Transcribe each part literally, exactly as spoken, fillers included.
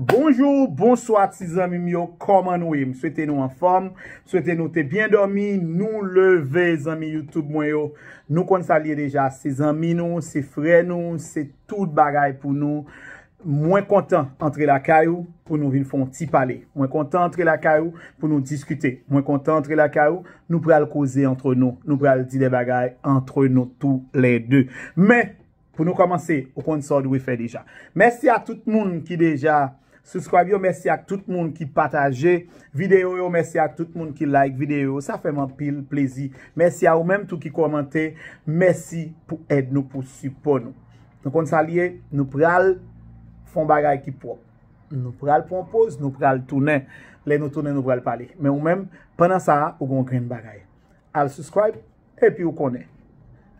Bonjou, bonswa ti zanmi m yo, kòman nou ye? M swete nou anfòm, m swete nou te byen dòmi, nou leve zanmi YouTube mwen yo. Nou konn sa l ye deja, se zanmi nou, se frè nou, se tout bagay pou nou. Mwen kontan antre lakay ou pou nou vin fè yon ti pale. Mwen kontan antre lakay ou pou nou diskite. Mwen kontan antre lakay ou, nou pral koze antre nou. Nou pral di de bagay antre nou tou lè de. Men, pou nou kòmanse, ou konn sa w dwe fè deja. Mèsi a tout moun ki deja subscribe yo, mèsi ak tout moun ki pataje videyo yo, mèsi ak tout moun ki like videyo yo. Sa fè m anpil plezi. Mèsi a ou menm tou ki kòmante. Mèsi pou èd nou, pou sipò nou. Nou konn sa l ye, nou pral fè yon bagay ki pwòp. Nou pral pran poz, nou pral tounen. Lè nou tounen, nou pral pale. Men ou menm, pandan sa a, ou gen yon grenn bagay. Al subscribe, epi ou konnen.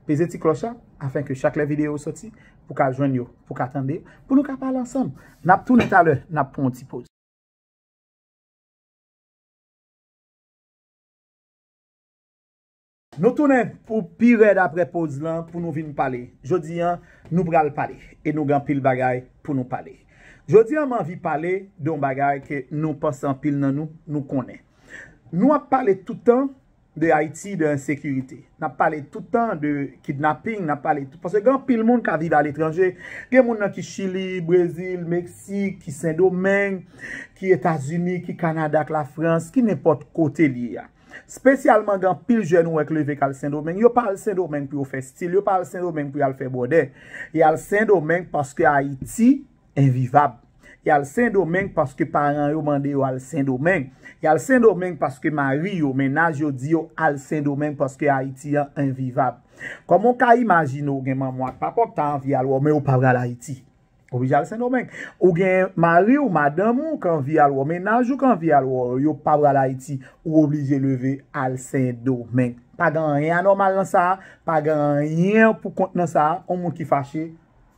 Peze ti klòch la, afenke chak lè videyo soti, pou ka jwenn yo, pou ka tande, pou nou ka pale ansanm. N ap tounen talè, n ap pran yon ti poz. Nou tounen pou pi rèd apre poz lan pou nou vin pale. Jodi a, nou pral pale e nou gen anpil bagay pou nou pale. Jodi a, m anvi pale de yon bagay ke nou panse anpil nan nou, nou konnen. Nou ap pale toutan de Ayiti, de ensekirite. N ap pale toutan de kidnaping, n ap pale tout, paske gen anpil moun ka viv aletranje. Gen moun nan ki Chili, Brezil, Meksik, ki Sendomeng, ki Etazini, ki Kanada, k Lafrans, ki nenpòt kote l ye a. Espesyalman gen anpil jèn ou wè k leve k al Sendomeng. Yo pa al Sendomeng pou yo fè stil, yo pa al Sendomeng pou y al fè bwòdè. Y al Sendomeng paske Ayiti envivab. Y al Sendomeng paske paran yo mande yo al Sendomeng. Y al Sendomeng paske mari yo, mennaj yo di yo al Sendomeng paske Ayiti an envivab. Kòman w ka imajine w gen manman w ak papa w k ta anvi al wè w, men yo pa pral Ayiti? Oblije al Sendomeng. Ou gen mari w, madanm ou k anvi al wè w, mennaj ou k anvi al wè w, yo pa pral Ayiti, ou oblije leve al Sendomeng. Pa gen anyen anòmal nan sa a, pa gen anyen pou kont nan sa a, yon moun ki fache,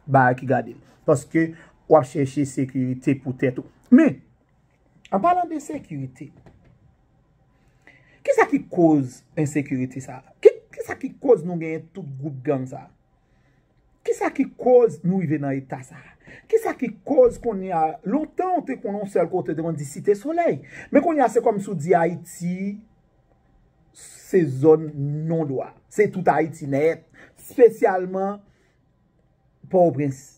bagay ki gade l. Paske w ap chèche sekirite pou tèt ou. Men, an palan de sekirite, kisa ki koz ensekirite sa a? Ki, kisa ki koz nou genyen tout gwoup gang sa a? Kisa ki koz nou rive nan eta sa a? Kisa ki koz kounye a, lontan ou te konn yon sèl kote, te konn di Site Solèy. Men kounye a, se kòmsi w di Ayiti, se zòn non dwa. Se tout Ayiti nèt, espesyalman Pòtoprens.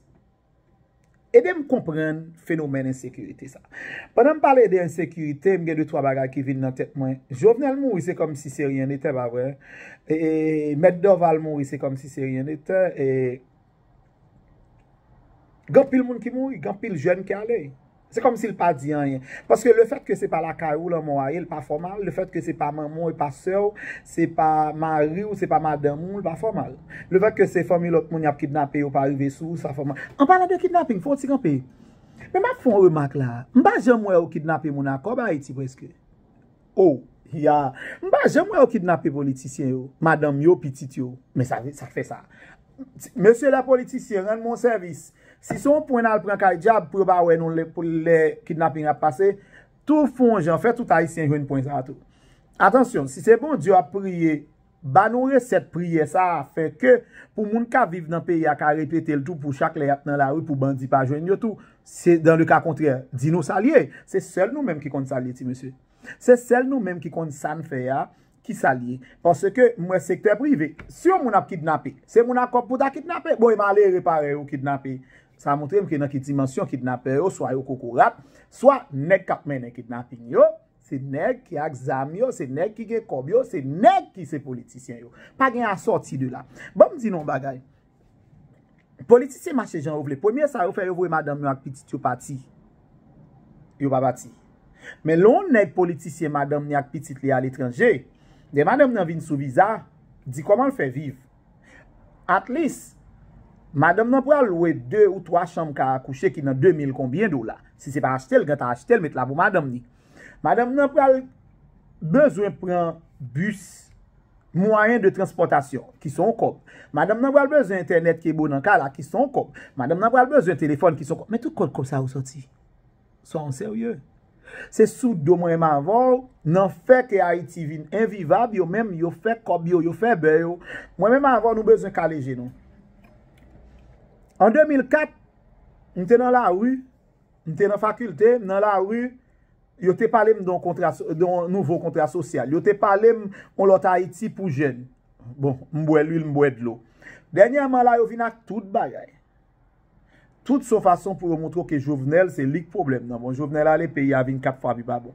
Ede m konprann fenomèn ensekirite sa. Pandan m pale de ensekirite, m gen de twa bagay ki vin nan tèt mwen. Jovenel mouri, se kòmsi se ryen netè, pa vre? E, e, Mèt Dorval mouri, se kòmsi se ryen netè. E, gen anpil moun ki mouri, gen anpil jèn ki ale. Se kòmsi l pa di anyen. Paske lefètke se pa lakay ou lanmò a ye, l pa fè w mal. Lefètke se pa manman w, e pa sè w, se pa mari w, se pa madanm ou, l pa fè w mal. Lefètke se fanmi lòt moun y ap kidnape, yo pa rive sou ou, sa fè w mal. An palan de kidnaping, fè yon ti kanpe. Men m ap fè yon remak la. M pa janm wè yo kidnape moun a kòb Ayiti prèske. Oh, ya. M pa janm wè yo kidnape politisyen yo, madanm yo, pitit yo. Men sa, sa k fè sa. Mesye lè politisyen, rann mwen yon sèvis. Si se yon pwen n al pran kay dyab pou yo pa wè nou lè, pou lè kidnaping ap pase, tou fè yon jan, fè tout Ayisyen jwenn pwen sa a tou. Atansyon, si se Bondye w ap priye, ba nou resèt priyè sa a, fè ke pou moun k ap viv nan peyi a ka repete l tou, pou chak lè y ap nan lari, pou bandi pa jwenn yo tou. Se dans le cas contraire, di nou sa l ye. Se sèl nou menm ki konn sa l ye, ti mesye. Se sèl nou menm ki konn sa n fè a, ki sa l ye. Paske m wè sektè prive, si yon moun ap kidnape, se moun a kòb pou ta kidnape. Bon, e malere parèy ou kidnape. Sa montre m ke nan ki dimansyon kidnapè yo, swa yo kokorat, swa nèg k ap mennen kidnaping yo, se nèg ki ak zam yo, se nèg ki gen kòb yo, se nèg ki se politisyen yo. Pa gen asòti de la. Ban m di nou yon bagay. Politisyen mache jan yo vle. Premye sa yo fè, yo voye madanm yo ak pitit yo pati. Yo pa pati. Men lè yon nèg politisyen, madanm ni ak pitit li aletranje, lè madanm nan vin sou viza, di kòman l fè viv. At least, madanm nan pral lwe de ou twa chanm ka akouche ki nan de mil konbyen dola. Si se pa achte l, gentan achte l, met la pou madanm ni. Madanm nan pral bezwen pran bis, mwayen de transpòtasyon, ki se yon kòb. Madanm nan pral bezwen entènèt ke bo nan kay la, ki se yon kòb. Madanm nan pral bezwen telefòn, ki se yon kòb. Men tout kòb, kòb sa yo sòti? Swa w serye. Se sou do mwen menm avè w, nan fè ke Ayiti vin envivab, yo menm, yo fè kòb yo, yo fè bè yo. Mwen menm avè w, nou bezwen kale je nou. An de mil kat, m te nan lari, M te nan fakilte, m nan lari, yo te pale m de yon kontra so-, de yon nouvo kontra sosyal. Yo te pale m yon lòt Ayiti pou jèn. Bon, m bwè lwil, m bwè dlo. Dènyèman la, yo vin ak tout bagay. Tout se yon fason pou yo montre w ke Jovenel se li k pwoblèm nan. Bon, Jovenel ale, peyi a vin kat fwa pi pa bon.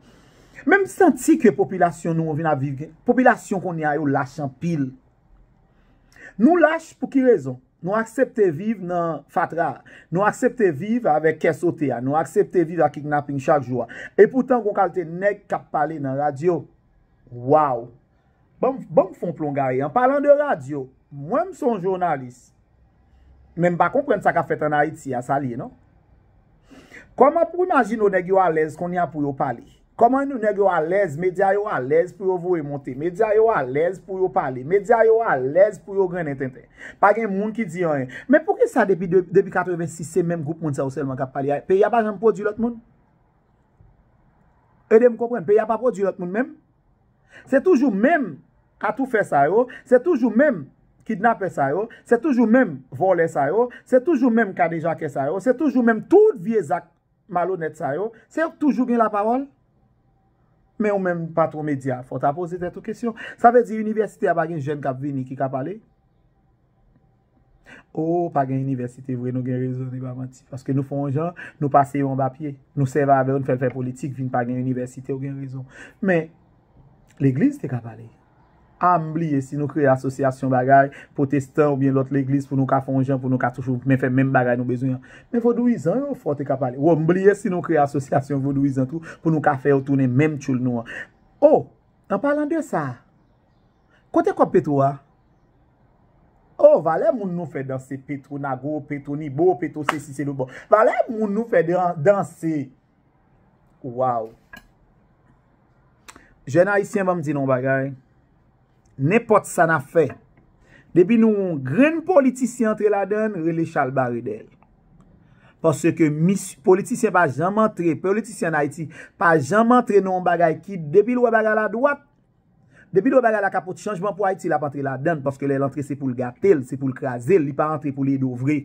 Men m santi ke popilasyon nou vin ap viv, popilasyon kounye a yo lach anpil. Nou lach pou ki rezon? Nou aksepte viv nan fatra a. Nou aksepte viv avèk kè sote a. Nou aksepte viv ak kidnaping chak jou a. Epoutan, gon kalite nèg k ap pale nan radyo. Waw! Ban m, ban m fè yon plongaye. An palan de radyo, mwen m se yon jounalis. Men m pa konprann sa k ap fèt ann Ayiti a, sa l ye, non? Kòman pou imajine w nèg yo alèz kounye a pou yo pale? Kòman nou nèg yo alèz, medya yo alèz pou yo voye monte, medya yo alèz pou yo pale, medya yo alèz pou yo grennen tenten? Pa gen moun ki di anyen. Men poukisa depi de, depi katrevensis se menm gwoup moun sa yo sèlman k ap pale? Peyi a pa janm pwodui lòt moun? Ede m konprann, peyi a pa pwodui lòt moun menm? Se toujou menm atoufè sa yo, se toujou menm kidnapè sa yo, se toujou menm vòlè sa yo, se toujou menm kadejakè sa yo, se toujou menm tout vye zak malonèt sa yo, se yo k toujou gen lapawòl. Men ou menm patwon medya, fò w ta poze tèt ou kesyon. Sa vle di inivèsite a pa gen jèn k ap vini ki ka pale? O, pa gen inivèsite vre, nou gen rezon, li pa manti. Paske nou fè yon jan, nou pase yo anba pye. Nou sèvi avè yo, nou fè l fè politik, vin pa gen inivèsite, ou gen rezon. Men, legliz te ka pale. A, m bliye si nou kreye asosyasyon bagay, pwotestan oubyen lòt legliz pou nou ka fè yon jan, pou nou ka toujou men fè menm bagay nou bezwen an. Men vodouyizan yo, fò te ka pale. Wo, m bliye si nou kreye asosyasyon vodouyizan tou, pou nou ka fè yo tounen menm tchoul nou an. O, an palan de sa, kote kòb Petwo a? O, valè moun nou fè danse Petwo Nago, Petwo Nibo, Petwo sesi se lòt bò. Valè moun nou fè dan-, danse. Waw. Jèn ayisyen, ban m di nou yon bagay. Nenpòt sa n ap fè, depi nou yon grenn politisyen antre ladan l, rele chalbare dèyè l. Paske mis-, politisyen pa janm antre, politisyen ann Ayiti pa janm antre nan yon bagay ki, depi l wè bagay la dwat, depi l wè bagay la ka pote chanjman pou Ayiti, l ap antre ladan l, paske lè l antre, se pou l gate l, se pou l kraze l, li pa antre pou l ede w vre.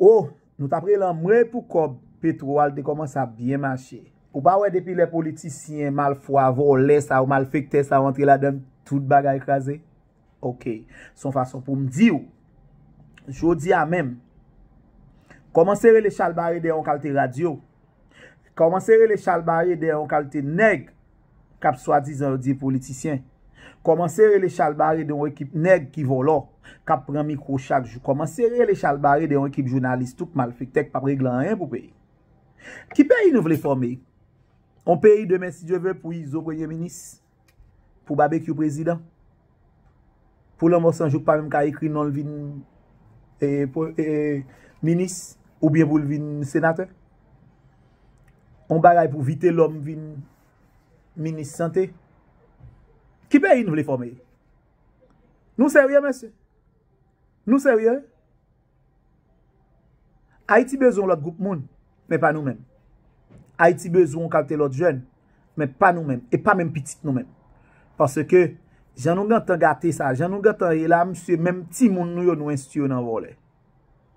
O, nou t ap rele anmwey pou kòb Petwo a, l te kòmanse ap byen mache. Ou pa wè depi lè politisyen, malfwa, vòlè sa yo, malfektè sa yo antre ladan l, tout bagay kraze? Oke, se yon fason pou m di w. Jodi a menm, kòmanse rele chalbare dèyè yon kalite radyo. Kòmanse rele chalbare dèyè yon kalite nèg k ap swadizan yo di politisyen. Kòmanse rele chalbare dèyè yon ekip nèg ki vòlò, k ap pran mikwo chak jou. Kòmanse rele chalbare dèyè yon ekip jounalis tou k malfektè k p ap regle anyen pou peyi. Ki peyi nou vle fòme? Yon peyi demen, si Dye vle, pou Izo premye minis, pou Babekyou prezidan, pou Lanmò San Jou k pa menm ka ekri non l vin, e, pre-, e, minis, oubyen pou l vin senatè. Yon bagay pou Vitelòm vin minis sante. Ki peyi nou vle fòme? Nou serye, mesye? Nou serye? Ayiti bezwen yon lòt gwoup moun, men pa nou menm. Ayiti bezwen yon kalite lòt jèn, men pa nou menm, e pa menm pitit nou menm. Paske, jan nou gentan gate sa, jan nou gentan ye la, misye, menm timoun nou yo, nou enstwi yo nan vòlè.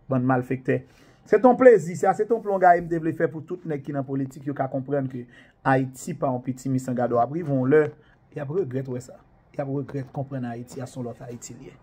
Bann malfektè. Se t on plezi, sa se t on plongaye m te vle fè pou tout nèg ki nan politik yo ka konprann ke Ayiti pa yon piti misan gade w ap rive yon lè, y ap regrèt wè sa. Y ap regrèt konprann Ayiti a se yon lòt Ayiti l ye.